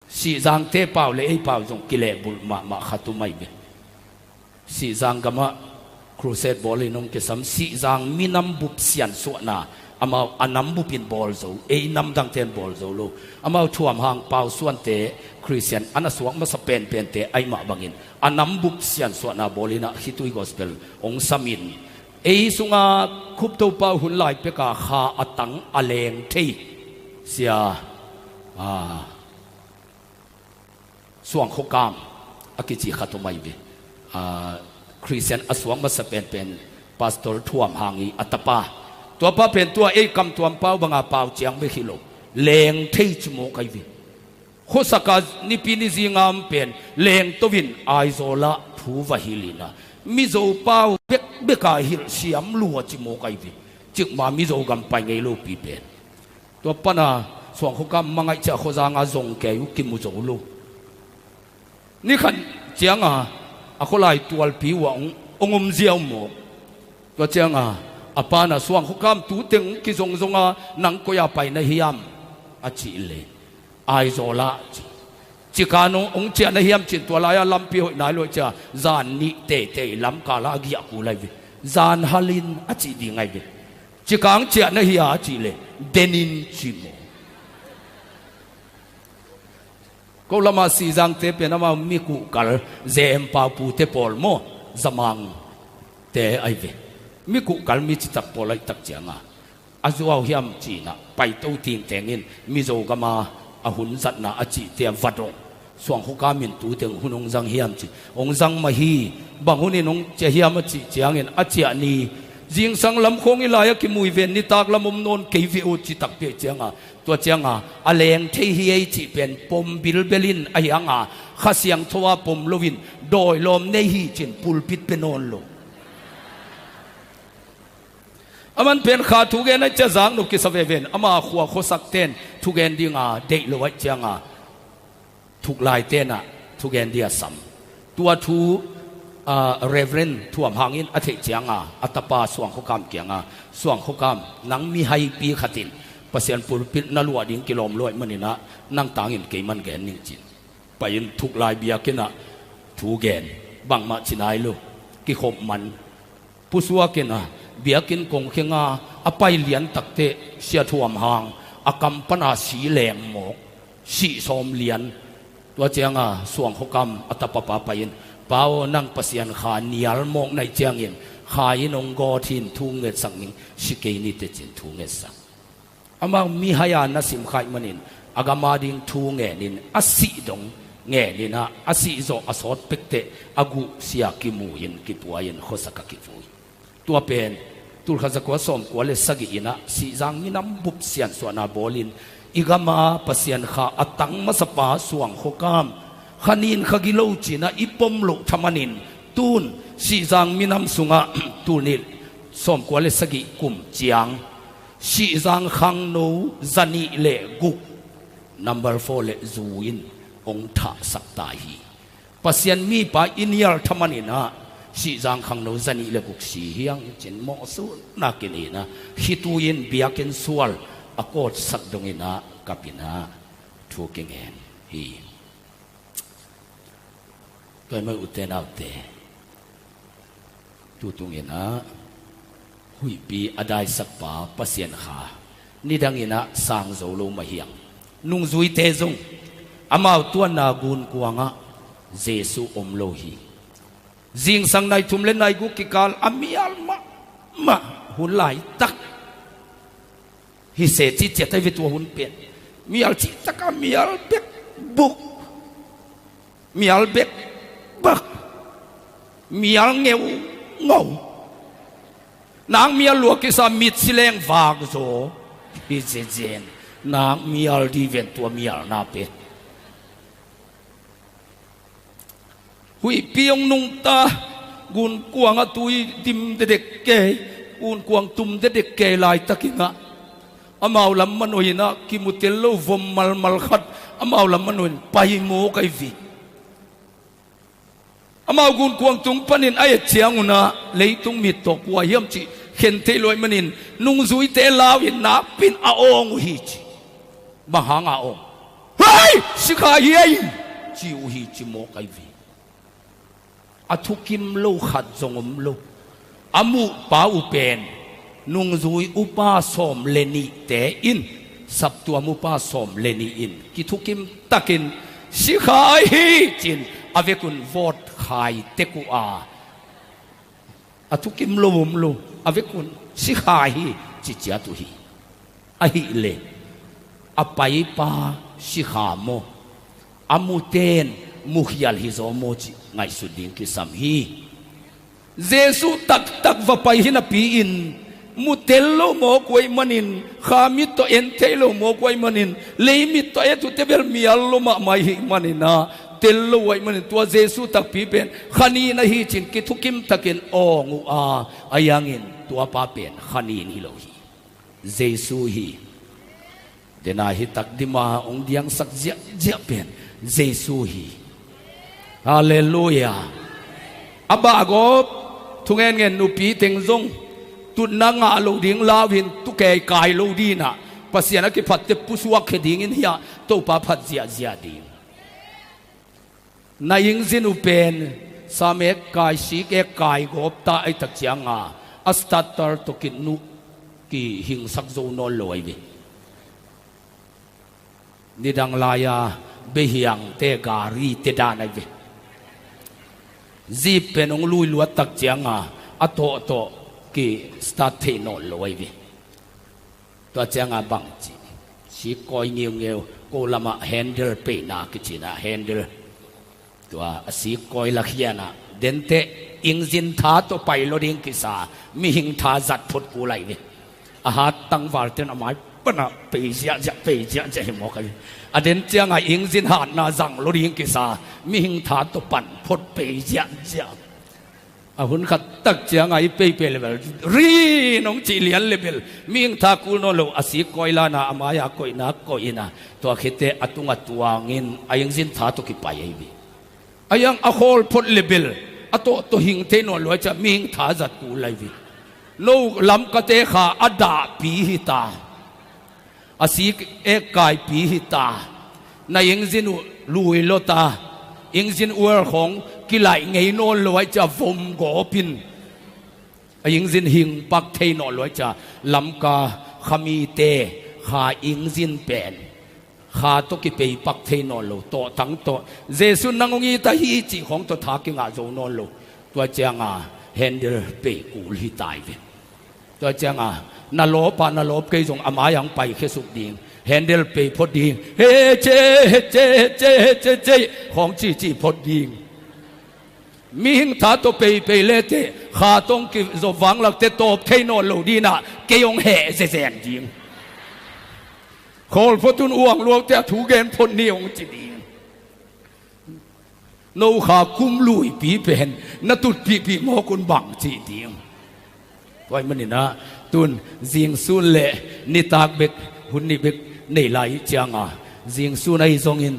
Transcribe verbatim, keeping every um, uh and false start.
Sihzangte pau le ei pau zong kilehbulh mahmah khat uh mai ve. Sihzang gamah crusade bawlin hong kisam, Sihzang minam bup siansuahna amau a nam bupin bawl zo, ei namdangte in bawl zo lo. Amau thuamhang pau suante, Khristian a na suak masa penpente ahi mah bangin a nam bup siansuahna bawlin ah khitui gospel hong samin, ei sunga Khup Topa hun lai peka kha a tang a leng thei sia, a, Suangkhua Kam a kici khat om ahi ve. A, Khristian a suak masa penpen Pastor Thuam Hang i a tapa. Tuapa pen tua ei kamtuam pau banga pau ciang bek hi lo, leng thei ci mawk ahi ve. Khuasak a nipi ni zinga om pen lengto in Aizawl ah thu va hilh in ah, Mizo pau bekbek a hilh siam lua ci mawk ahi ve. Cikmah Mizo gam pai ngei lopi pen. Tua pana Suangkhua Kam mangaih ciah Khuazang a zong kei uh kimu zo lo. Ni khat cianga a khualai tualpi uh ah hong, hong om ziau mawk. Tua cianga a pana, Suangkhua Kam, tu teng kizongzong a nang koi a pai na hiam a cih le, Aizawl ah ci. Cikan hong, hong ciah na hiam cin, tua lai-a lampi hoih nai lo cia, zan nih teitei lamkal ah a giah kul ahi ve. Zan halin a cih ding ahi ve. Cikang ciah na hia a cih le, denin ci maw. Ko lamah Sihzangte pen amau mi kuhkal, ze em pau pute pawl maw, zamangte ahi ve. Mi kuhkal mi citak pawl ahi tak cianga a zuau hiam cinah paito tingtengin Mizo gama a hun zatna a cihte a va dong. Suangkhua Kam in tu teng hun hong zang hiam ci. Hong zang mah hi. Bang hunin hong ciah hiam a cih ciangin a ciah ni, zingsang lam khawng i lai a kimui ven, nitak lam om nawn kei ve uh ci takpi ahi cianga, tua cianga a leng thei hi ei cih pen pom bilbel in ahi hanga, Kha Siangtho a pom loin dawi lawm nei hi cin pulpit pe nawn lo. A man pen kha thugen ahi cia zaknop kisa veve in, ama khua khuasakten thugen dinga deih lo ahi cianga thuklai tenah thugen dia sam. Tua thu, a, Reverend Thuam Hang in a theih cianga a tapa Suangkhua Kam kianga, Suangkhua Kam, nang mihaipi khatin Pasian pulpit na luah ding kilawm luaih maninah nang tangin keiman gen ning cin. Pai-in thuklai biakinnah thugen, bangmah ci nai lo, kikhop man. Pusuak in a, biakinn kong khenga a pai lian takteh Sia Thuam Hang a kam pana si leng mawk, sih sawm lian. Tua cianga Suangkhua Kam a tapapa pai-in, Pa aw, nang Pasian kha nial mawk naih ciangin kha in hong gawt hin thu ngetsak ning, si kei nite cin thu ngetsak. Amau mihai-a na simkhaih manin a gama ding thu ngenin a sih dong ngeninah a sihzawh a sawt pekteh a guh sia kimu-in kipuai-in khuasak a kivui. Tua pen tulkhat zakua sawmkua le sagih inah Sihzang minam bup siansuahna bawlin i gama Pasian kha a tang masapa Suangkhua Kam kha nin kha gilo cinah i pom loh thamanin tun Sihzang minam sungah tulnih sawmkua le sagih kum ciang Sihzang khangno zanih le guk, number four le zu in hong thahsak ta hi. Pasian mipa i nial thamaninah Sihzang khangno zanih le guk si hiang cin mawhsuhna kininah khitui-in biakinn sual a kawtsak donginah kapinah thu kingen hi. Tua hi mai ute naute. Tutunginah huihpi a daisakpa Pasian kha nidanginah sang zo lo mah hiang. Nungzuite zong amau tuanna gunkuangah Jesu om lo hi. Zingsang nai thum le nai guk kikal a mial mahmah hun laitak hi se, ciciat ahi ve tua hun pen. Mial cihtak a mial bek buk, mial bek bak, mial ngeu ngau. Nak mial lua kisa mit sileng vak zaw hi zezen. Nak mial di ven tua mialna pen. Huihpi hong nungta, gunkuang a tui dim dedek kei, gunkuang tum dedek kei laitakinah amau lam manoinah kimutel lo vom malmal khat amau lam manoin pai mawk ahi ve. Amau gunkuang tung panin a et ciangunah leitung mit tawh kua hiam cih khen thei luaih manin nungzuite lau-in nakpin a awng uh hi ci. Bang hanga awng? "Ai, sikha hi ei," ci uh hi, ci mawk ai ve. A thukim lo khat zong om lo. A muhpa uh pen nungzui upa sawm le nihte in, saptuam upa sawm le nih in kithukim takin, "Sikha ahi hi," ci-in a vekun vawt khai tek uh a, a thukim lo om lo, a vekun, "Sikha ahi hi," ci ciat uh hi. Ahih leh a paipa sikha maw, a muten mukhial hizaw maw cih ngaihsut ding kisam hi. Jesuh taktak va pai hi napi-in mu tel lo mawk uh ahih manin, kha mit tawh en thei lo mawk uh ahih manin, lei mit tawh et uh teh bel mial lo mahmah ahih manin ah, tel lo uh ahih manin, tua Jesuh takpi pen kha nin ahi ci-in kithukim takin awng uh a, ahi hangin tuapa pen kha nin hi lo hi. Jesuh hi. Dena hi takdima hong diangsak ziahziah pen Jesuh hi. Halleluiah. A bahgawp thungenngen nupi teng zong tutna ngah lo ding lau-in tukei kai lo dinah Pasian a kiphatte pusuak khia dingin hiah Topa phat ziahziah ding. Na ingzin uh pen sam ek kai, sik ek kai gawp ta ahih tak cianga a starter tawh kitnuh kihingsak zo nawn lo ahi ve. Nidang lai-a behiangte garite dan ahi ve. Jeep pen hong lui luat tak cianga a tawh tawh ki start thei nawn lo ahi ve. Tua cianga bang ci, sik kawi ngeungeu, ko lamah handle peina kici-in ah handle, tua a sik kawi lakhianah denteh ingzin tha tawh pai lo ding kisa, mihing tha zat phot kul ahi ve. A hat tangvalte in a mai panah pei ziahziah, pei ziahziah hi mawk ahi ve. A den ciangah ingzin hatna zang lo ding kisa, mihing tha tawh pan phot pei ziahziah. A hun khat tak ciangah i peipei le bel, rin hong cih lian le bel, mihing tha kul nawn lo, a sik kawi lana a mai-a koihna koih inah, tua khete a tungah tuangin a ingzin tha tawh kipai ahi ve. Ahi hang a khawl phot le bel, a tawh tawh hing thei nawn lo ahih ciah mihing tha zat kul ahi ve. No Lamkate kha a dahpi hi ta. A sik ek kaipi hi ta, na ingzin uh lui lo ta, ingzin oil khawng kilaih ngei nawn lo ahih ciah vom gawp in, a ingzin hing pak thei nawn lo ahih ciah Lamka khamite kha ingzin pen kha tawh kipei pak thei nawn lo, tawhtang tawh Jesuh nang hong it ahi hi cih khawng tawh tha kingah zo nawn lo. Tua cianga handle pei kul hi ta ahi ve. Tua cianga na lawp a, na lawp kei zong a mai-ah hong paikhia suk ding, handle pei phot ding, he ce, he ce, he ce, he ce, he ce, khawng cici phot ding. Mihing tha tawh peipei leteh kha tawh hong kizop vanglakte tawp thei nawn lo dinah kei hong heh zezen ding. Khawl phot un, uang luaute a thu gen phot ni hong ci ding. No kha kum luipi pen na tutpihpih mawk un bang cih ding. Tua ahih maninah tun zingsun le nitak bek, hun nih bek nei lai cianga zingsun ahi zongin